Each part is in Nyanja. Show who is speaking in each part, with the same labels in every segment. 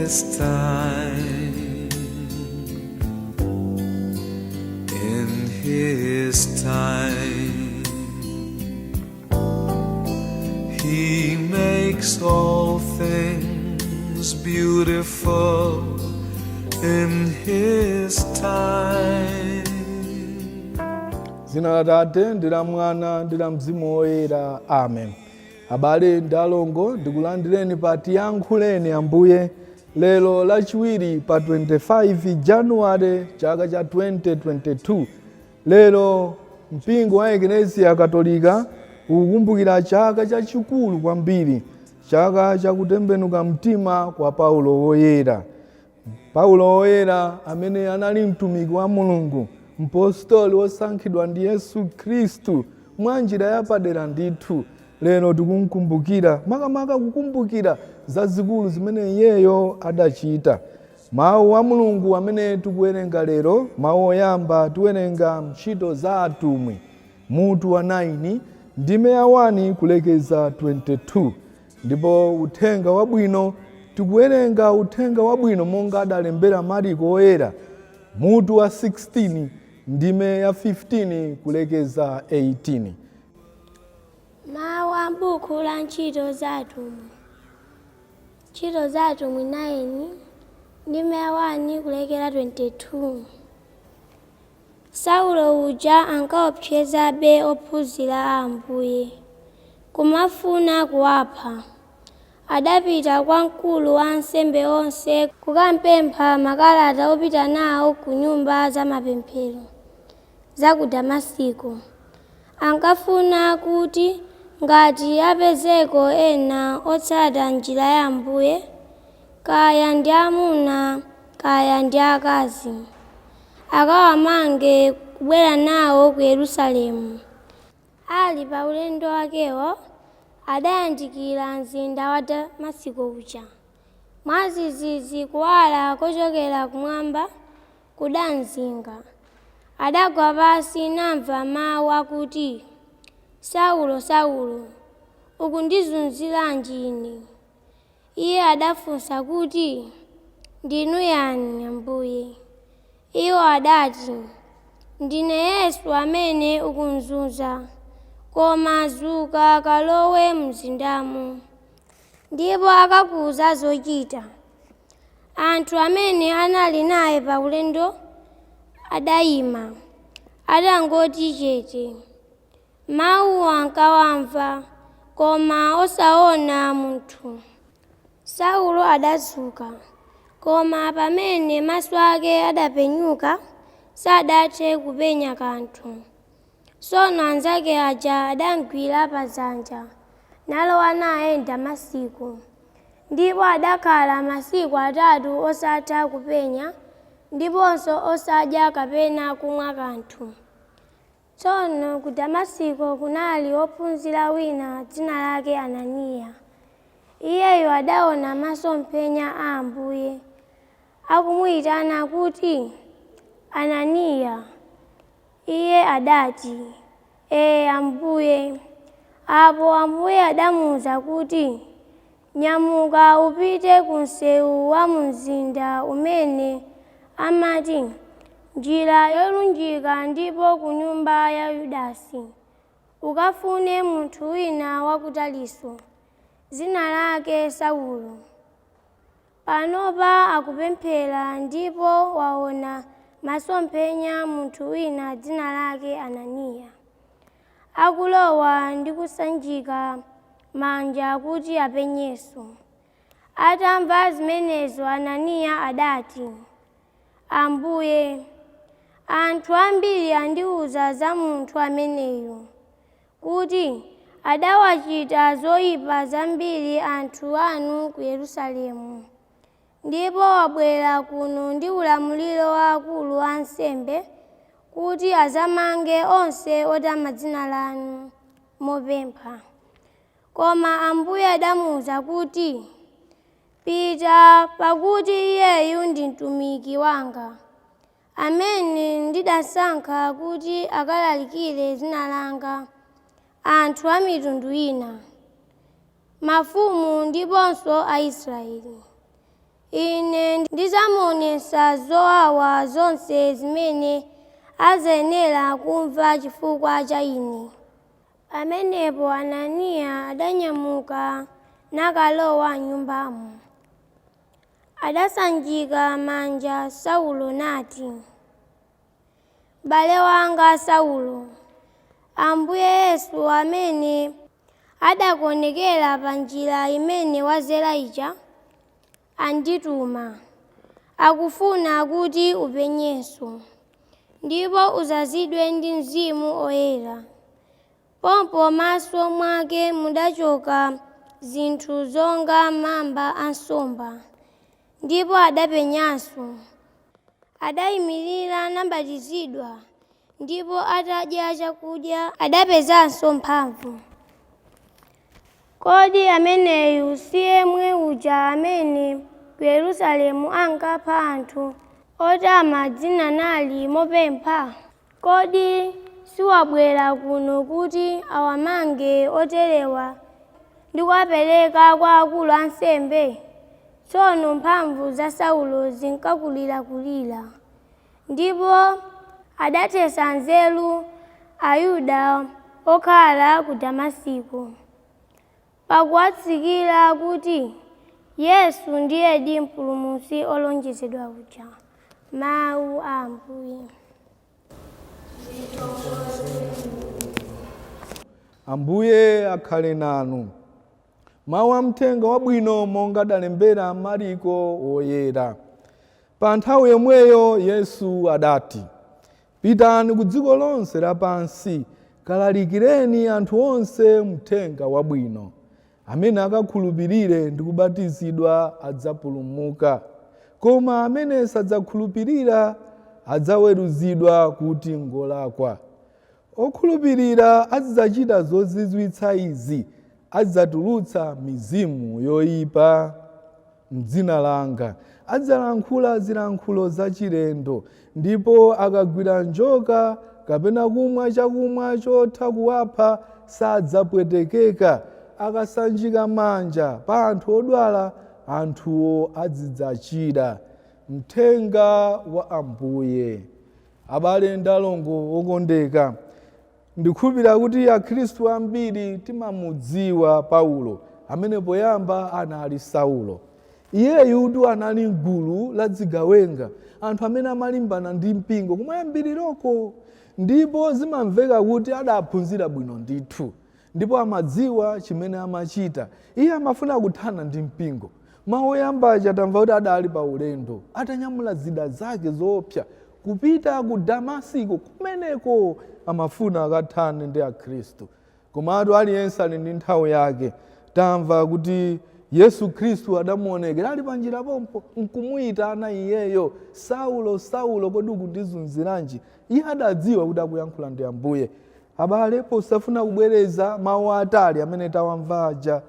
Speaker 1: His time. In His time, He makes all things beautiful in His time.
Speaker 2: Zina la Tate ndi la Mwana ndi la Mzimu Woyera, amen. Abale ndi alongo, ndikulandireni pa Tiyankhuleni Ambuye lero Lachiwiri pa 25 Januwale chaka cha 2022. Lero mpingo wa Eklesiya Katolika ukukumbukira chaka chachikulu kwambiri, chaka chakutembenuka mtima kwa Paulo Woyera. Paulo Woyera amene anali mtumiki wa Mulungu, mpostoli wosankhidwa ndi Yesu Khristu mwa njira yapadera ndithu, lero tikumkumbukira, makamaka kukumbukira zazikulu zimene iyeyo adachita. Mawu a Mulungu amene tikuwerenga lero, mawu oyamba tiwerenga Ntchito za Atumwi mutu wa 9 ndime ya 1 kulekeza 22, ndipo uthenga wabwino tikuwerenga Uthenga Wabwino monga adalembera Mariko Woyera mutu wa 16 ndime ya 15 kulekeza 18.
Speaker 3: Mawu a m'buku la Ntchito za Atumwi. Ntchito za Atumwi 9, ndime ya 1 kulekera 22. Saulo uja ankaopsezabe ophunzira a Ambuye, kumafuna kuwapha. Adapita kwa mkulu wa ansembe onse kukampempha makalata opita nawo ku nyumba za mapemphero za ku Damasiko. Ankafuna kuti ngati apezeko ena otsata Njira ya Ambuye, kaya ndi amuna kaya ndi akazi, akawamange kubwera nawo ku Yerusalemu. Ali pa ulendo wakewo, adayandikira mzinda wa Damasiko uja. Mwadzidzidzi kuwala kochokera kumwamba kudamzinga. Adagwa pansi namva mau akuti, Saulo, Saulo, ukundizunziranji Ine? Iye adafunsa kuti, Ndinu yani, Ambuye? Iwo adati, Ndine Yesu amene ukumzunza. Koma dzuka kalowe mumzindamo, ndipo akakuuza zochita. Anthu amene anali naye pa ulendo adaima, atangoti chete. Mawuwo ankawamva, koma osaona munthu. Saulo adadzuka, koma pamene maso ake adapenyuka, sadathe kupenya kanthu. Tsono anzake aja adamgwira padzanja, nalowa naye m'Damasiko. Ndipo adakhala masiku atatu osatha kupenya, ndiponso osadya kapena kumwa kanthu. Tsono ku Damasiko kunali wophunzira wina dzina lake Ananiya. Iyeyo adaona masomphenya a Ambuye akumuyitana kuti, Ananiya. Iye adati, Ee Ambuye. Apo Ambuye adamuuza kuti, Nyamuka upite ku msewu wa mumzinda umene amati, Njira yolunjika ndipo ku nyumba ya Yudasi, ukafune munthu wina wa ku Tariso, dzina lake Saulo. Panopa akupemphera ndipo waona masomphenya munthu wina dzina lake Ananiya, akulowa ndi kusanjika manja kuti apenyenso. Atamva zimenezo Ananiya adati, Ambuye, anthu ambiri andiwuza za munthu ameneyu, kuti adawachita zoyipa zambiri anthu anu ku Yerusalemu. Ndipo wabwera kuno ndi ulamuliro wa akulu a ansembe kuti adzamange onse otama dzina lanu mopempha. Koma Ambuye adamuwuza kuti, Pita, pakuti iyeyu ndi mtumiki wanga, amene ndidasankha kuti akalalikire dzina langa anthu a mitundu ina, mafumu ndiponso Aisraeli. Ine ndidzamuonetsa zowawa zonse zimene ayenera kumva chifukwa cha Ine. Pamenepo Ananiya adanyamuka nakalowa m'nyumbamo. Adasanjika manja Saulo nati, M'bale wanga Saulo, Ambuye Yesu amene adakuonekera pa njira imene wadzera ija, andituma. Akufuna kuti upenyenso, ndipo udzazidwe ndi Mzimu Woyera. Pompo m'maso mwake mudachoka zinthu zonga mamba a nsomba, ndipo adapenyanso. Adayimirira nabatizidwa, ndipo atadya chakudya adapezanso mphamvu. Kodi ameneyu si yemwe uja amene ku Yerusalemu ankapha anthu otama dzina nali mopempha? Kodi siwabwera kuno kuti awamange oterewa ndi kuwapereka kwa akulu a ansembe? Tsono mphamvu za Saulo zinkakulirakulira, ndipo adathetsa nzeru Ayuda okhala ku Damasiko, pakuwatsimikizira kuti Yesu ndiyedi Mpulumutsi wolonjezedwa uja. Mawu a Ambuye.
Speaker 2: Ambuye akhale nanu. Mawu a mthenga wabwino monga adalembera Mariko woyera. Pa nthawi yomweyo Yesu adati, Pitani ku dziko lonse lapansi, kalalikireni anthu onse mthenga wabwino. Amene akakhulupirire ndi kubatizidwa adzapulumuka, koma amene sadzakhulupirira adzaweruzidwa kuti ngolakwa. Okhulupirira azidzachita zozizwitsa izi, azidzatulutsa mizimu yoipa m'dzina langa, adzalankhula zilankhulo zachilendo, ndipo akagwira njoka kapena kumwa chakumwa chotha kuwapha sadzapwetekeka, akasanjika manja pa anthu odwala, anthuwo azidzachira. Mthenga wa Ambuye. Abale ndi alongo okondeka, ndikhulupirira kuti Akhristu ambiri timamudziwa Paulo, amene poyamba anali Saulo. Iyeyutu anali m'gulu la zigawenga, anthu amene amalimbana ndi mpingo kumayambiriroko, ndipo zimamveka kuti adaphunzira bwino ndithu ndipo amadziwa chimene amachita. Iye amafuna kuthana ndi mpingo. Mawu oyamba aja tamva kuti adali pa ulendo atanyamula zida zake zoopsa kupita ku Damasiko, kumeneko amafuna akathane ndi Akhristu. Komatu aliyense ali ndi nthawi yake. Tamva kuti Yesu Khristu adamuonekera ali panjira pompo nkumuyitana iyeyo, Saulo, Saulo, kodi ukundizunziranji? Iye adadziwa kuti akuyankhula ndi Ambuye. Abale, posafuna kubwereza mawu atali amene tawamva aja,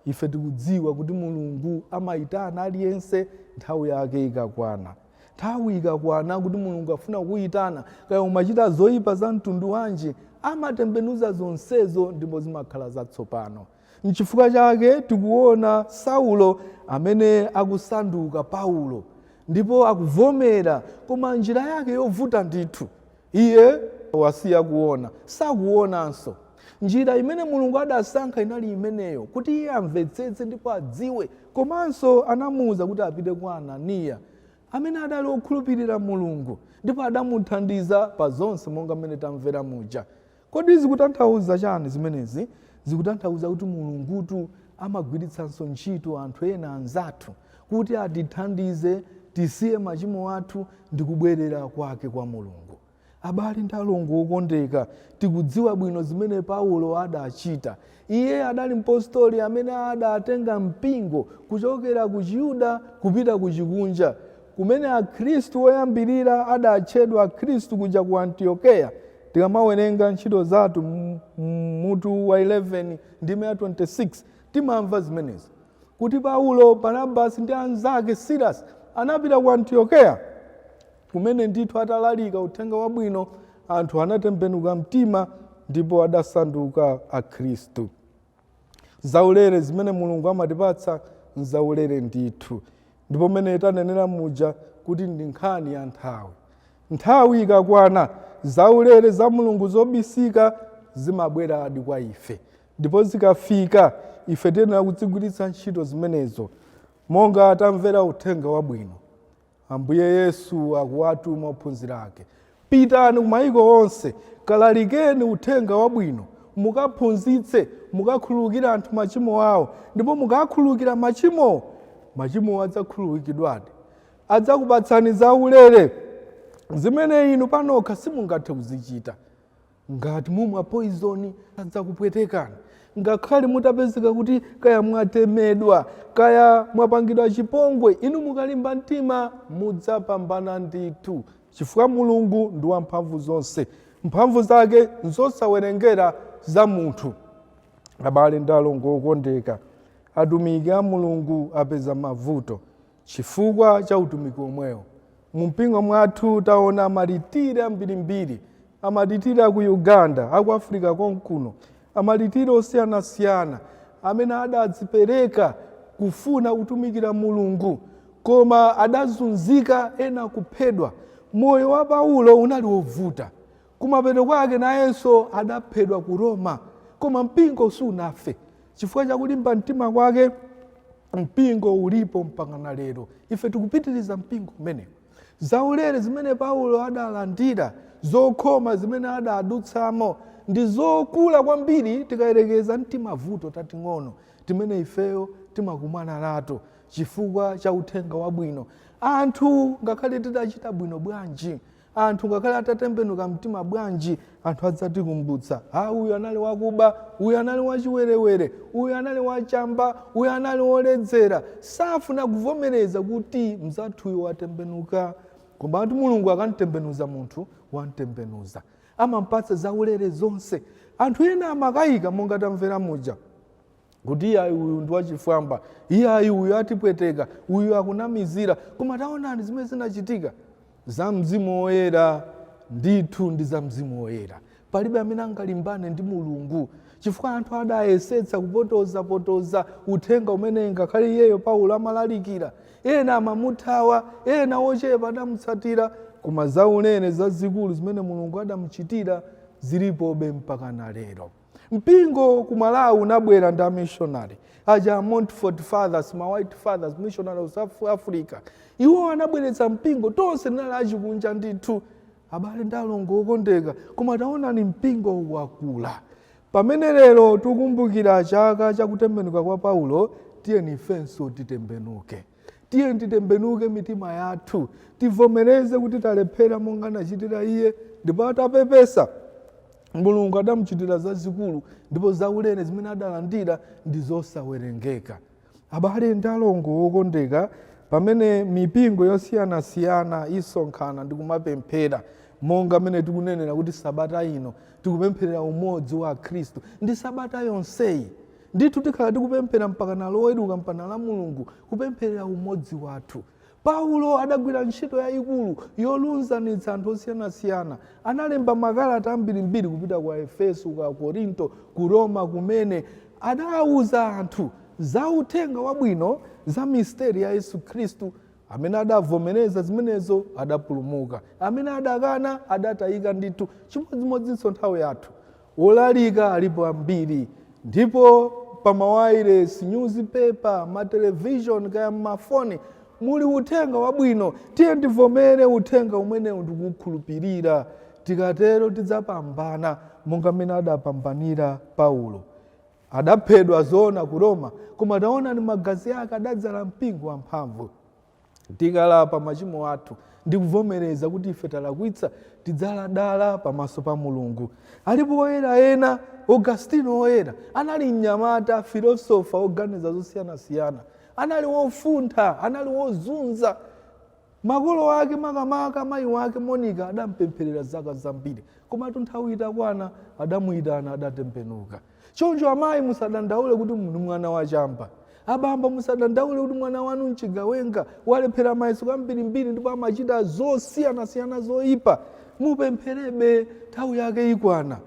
Speaker 2: ife tikudziwa kuti Mulungu amayitana aliyense nthawi yake ikakwana. Nthawi ikakwana kuti Mulungu afuna kukuyitana, kaya umachita zoyipa za mtundu wanji, amatembenuza zonsezo ndipo zimakhala zatsopano. Nchifukwa chake tikuona Saulo amene akusanduka Paulo ndipo akuvomera, koma njira yake yovuta ndithu. Iye wasiya kuona, sakuonanso. Njira imene Mulungu adasankha inali imeneyo, kuti iye amvetsetse ndipo adziwe. Komanso anamuwuza kuti apite kwa Ananiya, amene adali okhulupirira Mulungu, ndipo adamuthandiza pa zonse monga mmene tamvera muja. Kodi zikutanthauza chani zimenezi? Zikutanthauza kuti Mulungutu amagwiritsanso ntchito anthu ena anzathu kuti atithandize tisiye machimo athu ndi kubwerera kwake kwa Mulungu. Abale ndi alongo okondeka, tikudziwa bwino zimene Paulo adachita. Iye adali mpostoli amene adatenga mpingo kuchokera ku Chiyuda kupita ku chikunja, kumene Akhristu oyambirira adatchedwa Akhristu kuja ku Antiokeya. Tikamawerenga Ntchito za Atumwi mutu wa 11 ndime ya 26 timamva zimenezi, kuti Paulo, Barnabasi ndi anzake Silasi anapita ku Antiokeya, kumene ndithu atalalika uthenga wabwino anthu anatembenuka mtima ndipo adasanduka Akhristu. Zaulere zimene Mulungu amatipatsa nzaulere ndithu. Ndipo mmene tanenera muja kuti ndi nkhani ya nthawi. Nthawi ikakwana, zaulere za Mulungu zobisika zimabweradi kwa ife, ndipo zikafika ife tiyenera kuzigwiritsa ntchito zimenezo. Monga tamvera uthenga wabwino, Ambuye Yesu akuwatuma ophunzira ake, pitani kumayiko onse, kalalikeni uthenga wabwino, mukaphunzitse, mukakhululukira anthu machimo awo, ndipo mukakhululukira machimowo, machimowo adzakhululukidwadi, adzakupatsani zaulere zimene inu panokha simungathe kuzichita. Ngati mumwa poison adzakupwetekani, ngakhale mutapezeka kuti kaya mwatemedwa, kaya mwapangidwa chipongwe, inu mukalimba mtima mudzapambana ndithu, chifukwa Mulungu ndi wamphamvu zonse, mphamvu zake nzosawerengera za munthu. Abale ndi alongo okondeka, atumiki a Mulungu apeza mavuto chifukwa cha utumiki omwewo. Mumpingo mwathu taona amalitiri ambirimbiri, amalitiri aku Uganda, aku Africa konkuno, amalitiri osiyanasiyana amene adadzipereka kufuna kutumikira Mulungu, koma adazunzika, ena kuphedwa. Moyo wa Paulo unali wovuta, kumapeto kwake nayenso adaphedwa ku Roma, koma mpingo sunafe chifukwa chakulimba mtima kwake. Mpingo ulipo mpaka na lero, ife tikupitiriza mpingo umenewo. Zaulere zimene Paulo adalandira, zokhoma zimene adadutsamo ndi zokula kwambiri tikayerekeza ndi mavuto tating'ono timene ifeyo timakumana nato chifukwa cha uthenga wabwino. Anthu ngakhale tidachita bwino bwanji, anthu ngakhale atatembenuka mtima bwanji, anthu adzatikumbutsa, ha, uyu anali wakuba, uyu anali wachiwerewere, uyu anali wachamba, uyu anali woledzera. Safuna kuvomereza kuti mzathuyo watembenuka. Koma ati Mulungu akamtembenuza munthu, wamtembenuza, amampatsa zaulere zonse. Anthu ena amakayika, monga tamvera muja, kuti iyayi, uyu ndi wachifwamba, iyayi, uyu atipweteka, uyu akunamizira. Koma taonani zimene zinachitika. Za Mzimu Woyera ndithu ndi za Mzimu Woyera, palibe amene angalimbane ndi Mulungu, chifukwa anthu adayesetsa kupotozapotoza uthenga umene ngakhale iyeyo Paulo amalalikira. Ena amamuthawa, ena ochepa adamutsatira, koma zaulere zazikulu zimene Mulungu adamuchitira zilipobe mpaka na lero. Mpingo ku Malawi unabwera ndi amishonary aja, Montfort Fathers, ma White Fathers, missionary of South Africa. Iwo anabweretsa mpingo, tonse tinali achikunja ndithu, abale ndi alongo okondeka, koma taonani mpingo wakula. Pamene lero tikukumbukira chaka chakutembenuka kwa Paulo, tiyeni ifenso titembenuke, tiyeni titembenuke mitima yathu, tivomereze kuti talephera monga anachitira iye, ndipo atapepesa Mulungu adamuchitira zazikulu, ndipo zaulere zimene adalandira ndi zosawerengeka. Abale ndi alongo okondeka, pamene mipingo yosiyanasiyana isonkhana ndi kumapemphera, monga mmene tikunenera kuti sabata ino tikupempherera umodzi wa Khristu, ndi sabata yonseyi ndithu tikhala tikupemphera mpaka na Loweruka, mpaka la Mulungu, kupempherera umodzi wathu. Paulo adagwira ntchito yayikulu yolunzanitsa anthu osiyanasiyana. Analemba makalata ambirimbiri kupita ku Efeso, ku Korinto, ku Roma, kumene adawuza anthu za uthenga wabwino, za misteri ya Yesu Khristu. Amene adavomereza zimenezo adapulumuka, amene adakana adatayika ndithu. Chimodzimodzinso nthawi yathu, wolalika alipo ambiri, ndipo pamawayilesi, newspaper, matelevision, kaya mmafoni muli uthenga wabwino. Tiye tivomere uthenga umenewu ndikukhulupirira. Tikatero tidzapambana monga mmene adapambanira Paulo. Adaphedwa zoona ku Roma, koma taonani magazi ake adadzala mpingo wamphamvu. Tikalapa machimo athu ndikuvomereza kuti ife talakwitsa, tidzaladala pamaso pa Mulungu. Alipo oyera ena, Augustino Oyera, anali mnyamata, filosofa oganiza zosiyanasiyana, anali wofuntha, anali wozunza. Makolo ake, makamaka mayi wake Monica, adampempherera zaka zambiri, komatu nthawi itakwana adamuyitana, adatembenuka. Choncho amayi, musadandaule kuti muli mwana wachamba. Abambo, musadandaule kuti mwana wanu mchigawenga, walephera mayeso kambirimbiri ndipo amachita zosiyanasiyana zoyipa. Mupempherebe, nthawi yake ikwana.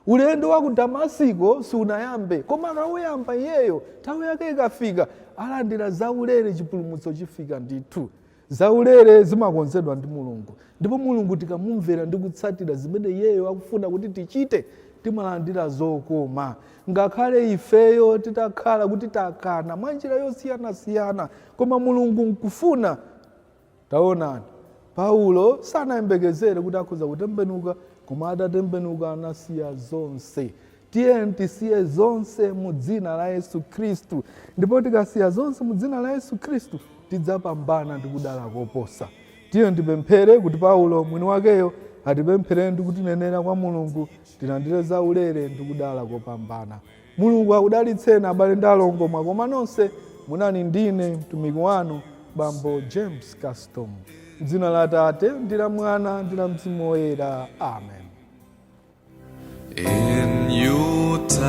Speaker 2: Ulendo wa ku Damasiko sunayambe, koma akawuyamba iyeyo, nthawi yake ikafika, alandira zaulere, chipulumutso chifika ndithu. Zaulere zimakonzedwa ndi Mulungu, ndipo Mulungu tikamumvera ndi kutsatira zimene iyeyo akufuna kuti tichite, timalandira zokoma. Ngakhale ifeyo titakhala kuti takana mwa njira yosiyanasiyana, koma Mulungu nkufuna. Taonani, Paulo sanayembekezere kuti akhoza kutembenuka, koma atatembenuka anasiya zonse. Tiyeni tisiye zonse mu dzina la Yesu Khristu, ndipo tikasiya zonse mu dzina la Yesu Khristu tidzapambana ndi kudala koposa. Tiyeni tipemphere kuti Paulo mwini wakeyo atipemphere ndi kutinenera kwa Mulungu, tilandire zaulere ndi kudala kopambana. Mulungu akudalitseni abale ndi alongo, mwakoma nonse. Munali ndine mtumiki wanu Bambo James Custom. M'dzina la Atate ndi la Mwana ndi la Mzimu Woyera, amen.
Speaker 1: In your time,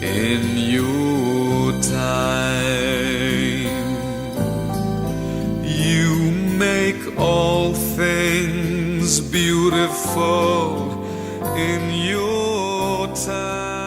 Speaker 1: in your time, you make all things beautiful in your time.